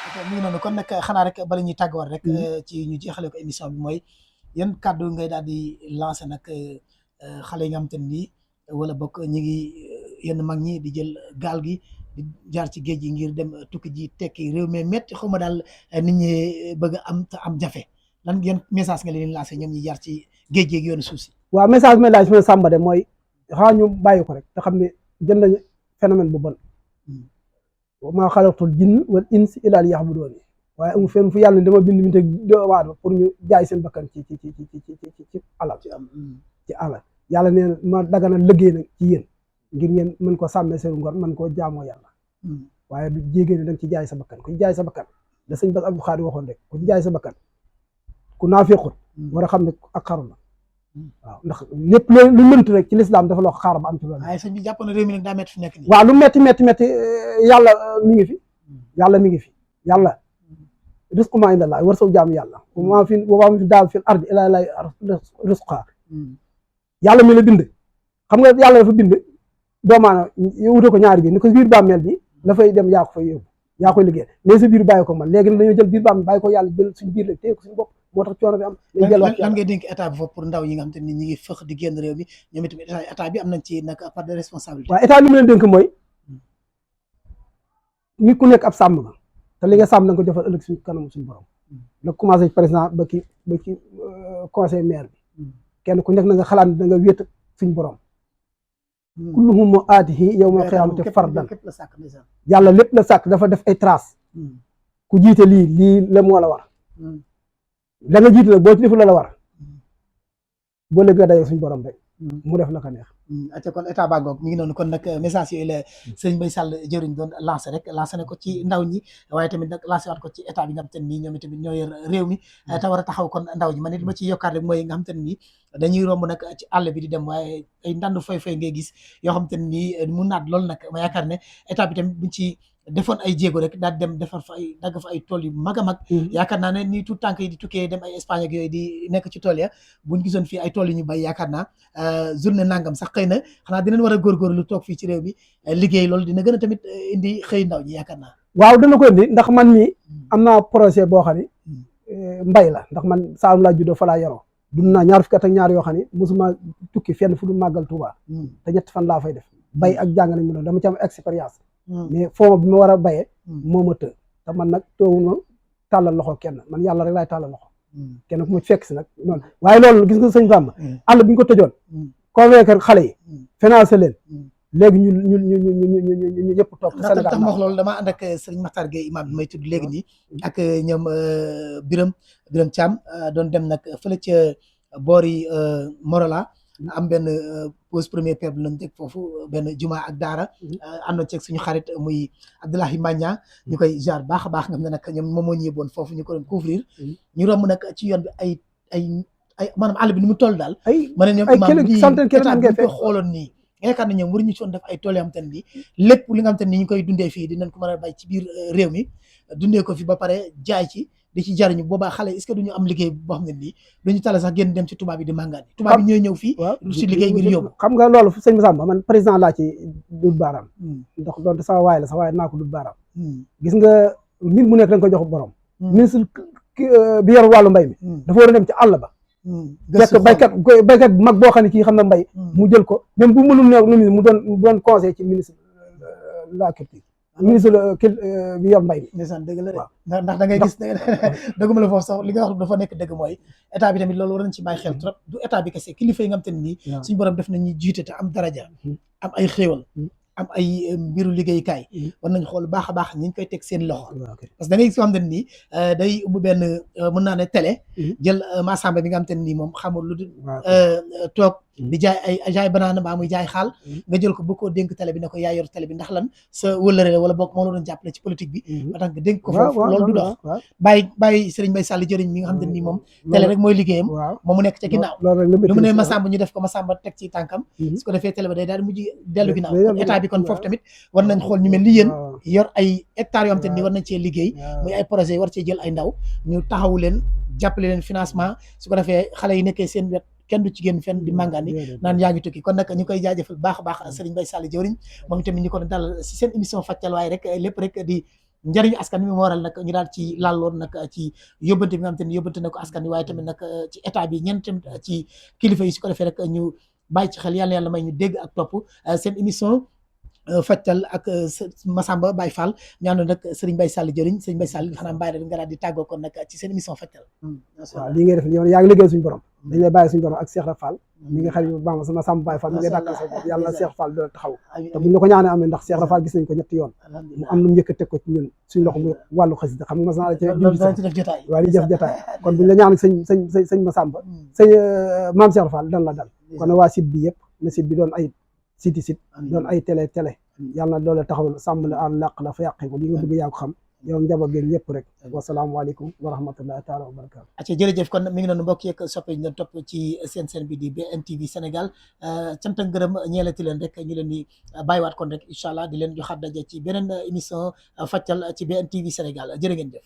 ok mi ngi noonu kon nag xanaa rek bala ñuy tàgguwaat rek ci ñu jeexale ko émission bi mooy yan kàddu ngay daal di lancer nag xale yi nga xam te ne nii wala bokk ñi ngi yenn mag ñi di jël gaal gi di jaar ci géej gi ngir dem tukki ji tekki réew mi métti xaw ma daal nit ñi bëgg a am te am jafe lan yan message nga leen lancer ñoom ñi jaar ci géej gi ak yoonu suuf si. waaw message bi laaj fi ma sàmba de mooy xaa ñu bàyyi ko rek te xam ne jël nañu phénomène bu bon wa maa xalaqtul jinn wal insa illaa liya'buduun waaye amul fenn fu yàlla dama bind te doomu aadama pour ñu jaay seen bakkan ci alal ci alal yàlla nee na ma dagana liggéey nag ci yéen ngir ngeen mën ko sàmmee seen ngor mën koo jaamoo yàlla waaye du jégée ne da nga ci jaay sa bakkan ku ci jaay sa bakkan da sëñ Bass Abdou Khadre waxoon rek ku ci jaay sa bakkan ku naafequl war a xam ne ak xaru la waaw ndax lépp lu mënti rek ci lislaam dafa loo xaaral ba am ci loolu. waaye sëñ bi jàpp na réew mi nag daa métti fi nekk nii. waaw lu métti yàlla mi ngi fi yàlla mi ngi fi yàlla risqu maa inda llaah war saw jaamu yàlla wa maa fi daabbatin fil ardi illaa alaa rizquhaa yàlla mi la bind xam nga yàlla dafa bind doomu aadama wute ko ñaari biir ni ko biir bàmmeel bi la fay dem yaa ko fay yóbbu yaa koy liggéey mais sa biir bàyyi ko man léegi nag dañoo jël biir bàmmeel bàyyi ko yàlla jël suñu biir la téye ko suñu bopp moo tax coono bi am. lan ngay dénk état bi foofu pour ndaw yi nga xam te ni ñi ngi fëx di génn réew mi ñoom itamit état bi am nañ ci nag part de responsabilité. waaw état li mu leen dénk mooy nit ku nekk ab sàmm nga te li nga sàmm na nga ko jëfal ëllëg suñu kanam suñu borom la commencé président ba ci conseil maire bi kenn ku nekk na nga xalaat da nga wéet suñu borom kulluhum aatihi yawmal qiyaamati fardan yàlla lépp la sàkk dafa def ay trace ku jiite lii la moo la war la nga jiite nag boo ci deful la war boo léegi nga daje suñu borom rek mu def la ko neex. ate kon état baa ngoog mi ngi noonu kon nag message yooyu la sëñ Mbaye Sall jëriñ doon lancé rek lancé na ko ci ndaw ñi waaye tamit nag lancé waat ko ci état bi nga xam te ne nii ñoom tamit ñoo yor réew mi te war a taxaw kon ndaw ñi man it li ma ci yokkaat rek mooy nga xam te ne nii dañuy romb nag ci àll bi di dem waaye ay ndandu fay ngay gis yoo xam te ne nii mu naat loolu nag ma yaakaar ne état bi tamit buñ ci defoon ay jéego rek daal dem defar fa ay dagg fa ay tool yu mag a mag yaakaar naa ne nii tout tànk yi di tukkee dem ay Espagne ak yooyu di nekk ci tool ya buñ gisoon fii ay tool yu ñu bay yaakaar naa journée nangam sax xëy na xanaa dinañ war a góorgóorlu toog fii ci réew mi liggéey loolu dina gën a tamit indi xëy ndaw ñi yaakaar naa. waaw dana ko indi ndax man mii am naa projet boo xam ne mbay la ndax man Saalum laa juddoo fa laa yaroo dund naa ñaar fukki at ak ñaar yoo xam ne mosuma tukki fenn fu du màggal Touba te ñett fan laa fay def bay ak jàng nañ ma doon dama ci am expérience mais fond bi ma war a bayee moo ma të te man nag toowul ma tàllal loxo kenn man yàlla rek laay tàllal loxo kenn ku ma fekk si nag noonu waaye loolu gis nga sëñ Bamba àll bi ñu ko tëjoon convaincre xale yi financé leen léegi ñu yëpp toog Sénégal tax ma wax loolu dama ànd ak sëriñ Makhtar Gueye imam bi may tudd léegi nii ak ñoom Biram Thiam doon dem nag fële ca boori Morola am benn pose premier pierre bi lañ teg foofu benn juma ak daara àndoon ceeg suñu xarit muy Abdoulahi Magna ñu koy jaar baax a baax nga xam ne nag ñoom moom moo ñu yóbboon foofu ñu ko doon couvrir ñu romb nag ci yoon bi ay maanaam àll bi ni mu toll daal ma ne ñoom imam bi état bi ko xooloon nii yaakaar na ñoom waruñu ci woon def ay tool yoo xam te ne nii lépp li nga xam te ne nii ñu koy dundee fii dinañ ko mën a bay ci biir réew mi dundee ko fi ba pare jaay ci di ci jariñu boobaa xale est-ce que duñu am liggéey boo xam ne nii duñu tala sax génn dem ci tubaab yi di màngaani tubaab yi ñooy ñëw fii du si liggéey ngir yóbbu xam nga loolu sëñ Massamba man président laa ci dut baaraam ndax doonte sama waay la sa waaye naa ko dut baaraam gis nga nit mu nekk da nga ko jox borom ministre bi yor wàllu mbay mi dafa war a dem ci àll ba fekk baykat bu mag boo xam ne kii xam na mbay mu jël ko même bu mënul ne mu doon conseil ci ministre la culture ministre bi yor mbay mi ndeysaan dëgg la de ndax da ngay gis dëgguma la foofu sax li nga wax dafa nekk dëgg mooy état bi tamit loolu war nañ ci bàyyi xel trop du état bi kese kilifa yi nga xam te ne nii suñu borom def nañu jiite te am daraja am ay xéewal am ay mbiru liggéeykaay war nañ xool baax a baax ñi ñu koy teg seen loxo parce que da ngay gis ko xam te ne nii day ubbi benn mën naa ne télé jël Massamba bi nga xam te ne nii moom xamul lu dul toog di jaay banaana mbaa muy jaay xaal nga jël ko bu ko dénk télé bi ne ko yaa yor télé bi ndax lan sa wëllëre la wala boog moo la doon jàppale ci politique bi ba tax nga dénk ko foofu loolu du dox bàyyi Serigne Mbaye Sall jëriñ mi nga xam te ne nii moom télé rek mooy liggéeyam moom mu nekk ca ginnaaw lu mu ne Massamba ñu def ko Massamba teg ci tànkam su ko defee télé ba day daal di mujj dellu ginnaaw état bi kon foofu tamit war nañ xool ñu mel ni yéen yor ay hectares yoo xam te ne nii war nañ cee liggéey muy ay projet war cee jël ay ndaw ñu taxawu leen jàppale leen financement su ko defee xale yi nekkee seen wet kenn du ci génn fenn di màngaani naan yaa ngi tukki kon nag ñu koy jaajëfal baax a baax Serigne Mbaye Sall jëwriñ moom tamit ñu ko doon dalal si seen émission fàccal waaye rek lépp rek di njëriñu askan wi moo waral nag ñu daal ci lalloon nag ci yóbbante bi nga xam te ne yóbbante na ko askan wi waaye tamit nag ci état bi ñenn tamit ci kilifa yi su ko defee rek ñu bàyyi ci xel yàlla may ñu dégg ak topp seen émission Fajtal ak Massamba Baye Fall ñaanu nag Serigne Baye Sall jëriñ Serigne Baye Sall xanaa bàyyi la nga daal di tàggoo kon nag ci seen émission Fajtal. waaw lii ngay def yow yaa ngi liggéey suñu borom dañ lay bàyyi suñu borom ak Cheikh Ibra Fall mi nga xam ne baax sama Massamba Baye Fall mi ngay dàkkal sa bopp yàlla na Cheikh Fall doole taxaw te buñ la ko ñaanee am na ndax Cheikh Ibra Fall gis nañ ko ñetti yoon mu am lu mu njëkk a teg ko ci ñun suñ loxo mu wàllu xasida xam nga mas naa la ci junj sax waaw li def jotaay kon buñ la ñaan sëñ Massamba sëñ maam Cheikh Ibra Fall dan la dal kon waa site bi yëpp na site bi doon ay site doon ay télé yàlla na doole taxaw sàmm la aan làq la fa yàqee ko li nga bëgg yaa ko xam yow njaboot geeg ñëpp rek wasalaamaaleykum wa rahmatullahi taala wa barakaatu acca jërëjëf kon mi ngi noonu mbokk yeeg soppe ñu doon topp ci seen bi di BNTV Sénégal cant ak ngërëm ñeelati leen rek ñu leen di bàyyiwaat kon rek incha allah di leen joxaat daje ci beneen émission Fajtal ci BNTV Sénégal jërë ngeen jëf